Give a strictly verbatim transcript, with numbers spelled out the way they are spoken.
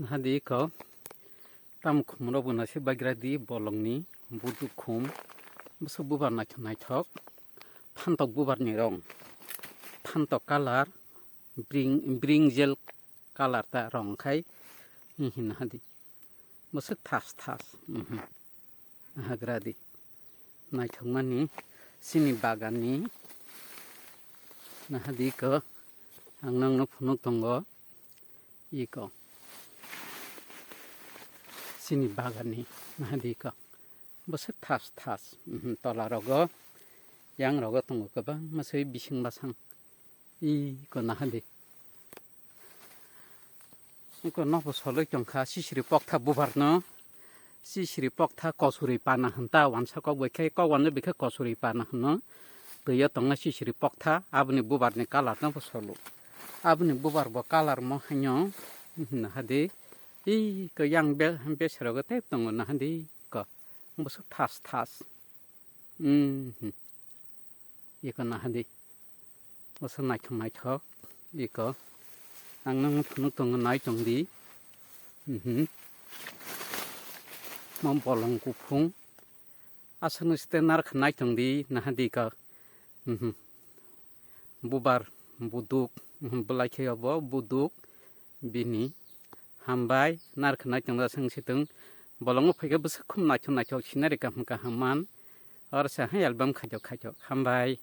Hadi ko tam khumrok bo naisik bagra di bolongni buduk khum. Bwswk bubar naithok naithok. Phantok bubarni rong. Phantok colour. Bring, brinjal colour ta rong khai. Hinna hadi. Bwswk thas thas. Mhm. Hagra di. Naithokmani chini baganni. Nahadi ko. Ang nangno phunuk tongo. Iko. Chini baganni. Nahadi ko. Bwswk thas thas. Mhm, tola rogo. Yang rogo tongo kwbangma swi bising basang. Iko nahadi. Iko nobo soloi tongkha sisiri poktha bubarno. Sisiri poktha kosuri pana hinta wansa kok bai khe kok wanja bai khe kosuri pana hino. Twiyo tongo sisiri poktha aboni bubarni colour no bo solo. Aboni bubar bo colour mo haino hinna hadi. Iko yang be-, beserogo tei tongo nahadi ko. Bwswk thas thas. Mhm. Iko nahadi. Bwswk naithok naithok. Iko. Ang nang phunuk tongo nai tongdi. Mhm. Mo bolong kuphung. Aswkno site narwkha nai tongdi nahadi ko. Mhm. Bubar buduk. Mhm. Bwlai khe obo buduk. Bini hambai narwkha nai tongda swng sitwng. Bolongo phaikhe bwswk khum naithok naithok scenery kaham kaham man. Oro se hai album khaijok khaijok. Hambai.